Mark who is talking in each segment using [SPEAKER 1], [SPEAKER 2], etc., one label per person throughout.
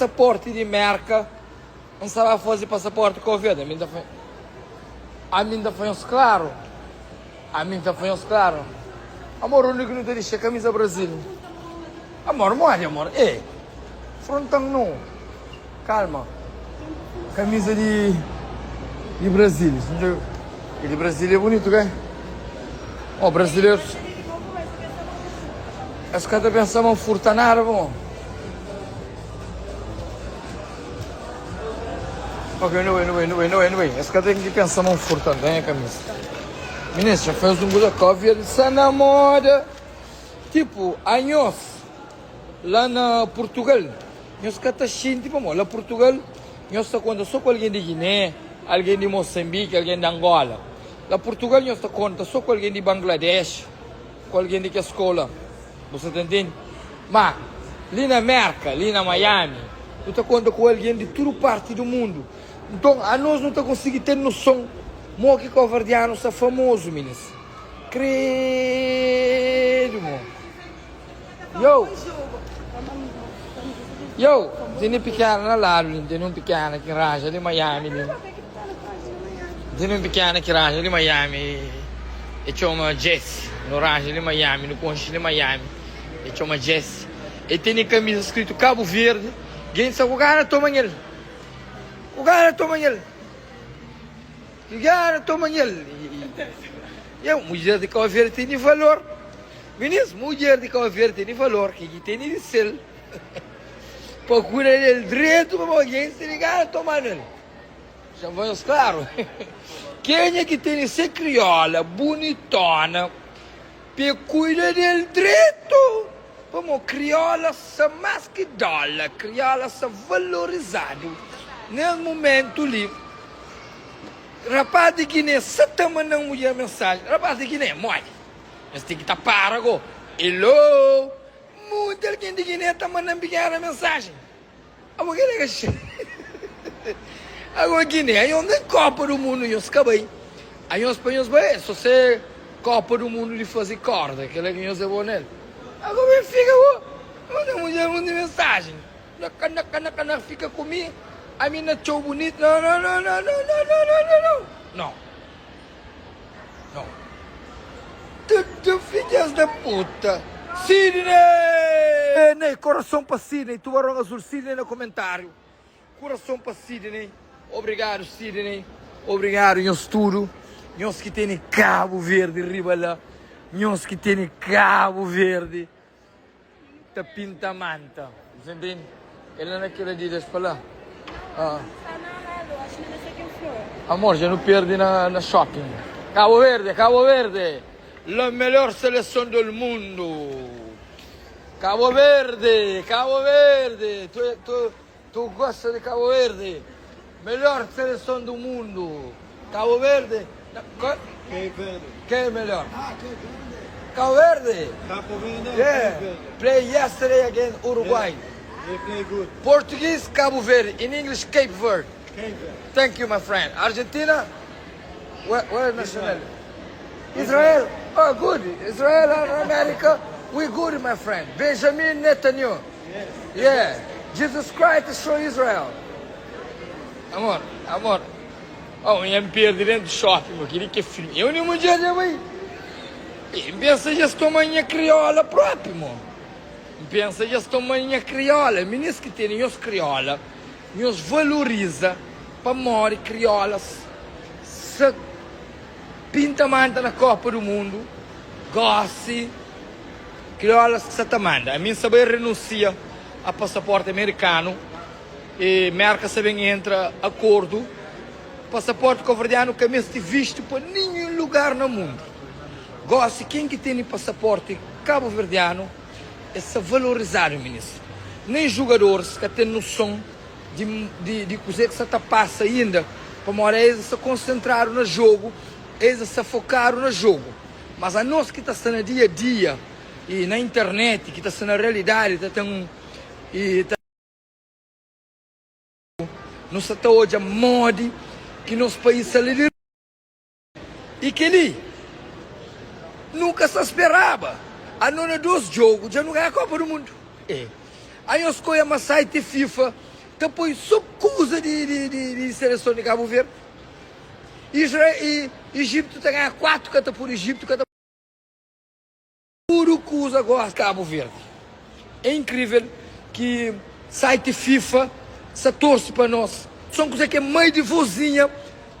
[SPEAKER 1] Pasaporti di Merka, N sta ba faze pasaporti Covid, ami N ta fla, ami N ta fla nhos klaru, ami N ta fla nhos klaru, amor undi ki nu ta dixa kamiza Brazil? Amor, modi amor? E, frontan no, kalma, kamiza di di Brazil, di Brazil é bunitu ka? Oh, brazilerus, es ka ta pensa ma N furta nada pamodi. Ok, nu bai, nu bai, nu bai, nu bai, nu bai. Es ka ten ki pensa ma un furta ganha kamisa. Minis, dja faz un kuza Covid sa na moda. Tipo, anhos la na Portugal, nhos ka ta xinti pamodi la Portugal nhos ta konta so ku algen di Guiné, algen di Moçambique, algen di Angola. La Portugal nhos ta konta so ku algen di Bangladesh, ku algen di kes kola. Bu sa ta ntende? Má, li na Mérka, li na Miami, nu ta konta ku algen di tudu párti di mundu. Nton, anos nu ta konsigi ten noson mo ki kauverdianu sta famozu, minis. Kredu mo! Yo! Yo! N tene pikena na ladu li, N tene un pikena ki N ranja li Miami li. N tene un pikena ki ranja li Miami, e txoma Jesse. Nu ranja li Miami, nu konxe li Miami. E txoma Jesse. E tene kamisa skritu Cabo Verde. Gen sta ku gana toma nhel. Ku gana toma nhel. Ku gana toma nhel. E mudjer di Cabo Verde tene valor. Minis, mudjer di Cabo Verde tene valor. Ke ki tene di sel. Pa kuida del dretu, pamodi gen sta di gana toma nel. Dja nhos klaru. Kenha ki tene se kriola bunitona pe kuida del dretu, pamo kriola sa mas ki dola, kriola sa valorizadu nes mumentu li. Rapaz di Guiné sa ta manda-m mudjer mensajen, rapaz di Guiné modi? Nhos ten ki ta para go. Hello! Monti algen di Guiné ta manda-m bigera mensajen. Abo kel ka xei. Ago Guiné, anhos nem Copa do Mundo nhos ka bai. Anhos pa nhos bai é só se Copa do Mundo di faze corda, kel ki nhos é bom nel. Ago ben fika go, manda mudjer manda mensagem. Naka naka naka naka fika ku mi, ami na txeu bonito. Não não não não não não não não não. Não. Não. Tudo filhas da puta. Sidney! Ney, coração pa Sidney, tubarão azul, Sidney na comentário. Coração pa Sidney. Obrigado, Sidney. Obrigado, nhos tudo. Nhos ki tene Cabo Verde riba lá. Nhos ki tene Cabo Verde. Ta pinta manta. Você entende? Ela na kel Adidas pa la. Ah. Amor, já nu perde na, na shopping. Cabo Verde, Cabo Verde, la melhor seleção do mundo. Cabo Verde, Cabo Verde, tu, tu, tu gosta de Cabo Verde? Melhor seleção do mundo. Cabo Verde.
[SPEAKER 2] Cape Verde.
[SPEAKER 1] Quem é melhor?
[SPEAKER 2] Ah, Cape Verde.
[SPEAKER 1] Cabo Verde.
[SPEAKER 2] Capo Verde.
[SPEAKER 1] Yeah.
[SPEAKER 2] Cape Verde.
[SPEAKER 1] Play yesterday against Uruguay.
[SPEAKER 2] They play good.
[SPEAKER 1] Portuguese, Cabo Verde. In English, Cape Verde.
[SPEAKER 2] Cape Verde.
[SPEAKER 1] Thank you, my friend. Argentina? Where, where nationality? Israel. Oh, good. Israel and America, we good, my friend. Benjamin Netanyahu.
[SPEAKER 2] Yes.
[SPEAKER 1] Yeah. Jesus Christ is from Israel. Amor, amor. Oh, N perde dentu shopping, bo keli ke filme. Eu nem mudjer dja bai. N pensa dja es toma nha kriola propi, mo. N pensa dja es toma nha kriola. Minis ki tene nhos kriola, nhos valoriza pamodi kriolas sa pinta manta na Copa do Mundo. Gosi, kriolas ki sa ta manda. Ami N sa bai renuncia a pasaporte amerikanu. E Merka sa ben entra akordu, pasaporti koverdianu ka meste vistu pa ninhun lugar na mundu. Gosi ken ki tene pasaporti kabuverdianu e sa valorizadu, minis. Nen jugadoris ka ten noson di di di kuze ki sa ta pasa inda, pamodi es sta konsentradu na jogu, es sta fokadu na jogu. Mas anos ki ta sta na dia a dia i na internet, ki ta sta na realidadi, ta ten i ta. Nu sta ta odja modi ki nos país sta li di I kel-li nu ka sta speraba. Ano na dos djogu dja nu ganha Kopa du Mundu. E anhos skoia ma site FIFA. Ta poi so kuza di di di di seleson di Cabo Verde. Israel e Egipto ta ganha 4 ka ta pur Egipto ka ta tudo kuza gosta Cabo Verde. É incrível ki site FIFA sa torce pa nos. Son kuza ke mai di vozinha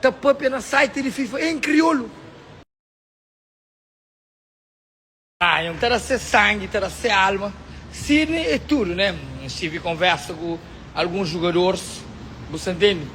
[SPEAKER 1] ta papia na site di FIFA em kriolu. Ganha, ta da se sangi, ta da se alma. Sidney é tudo, né? N stive conversa ku alguns jogadores, bu sa ntende?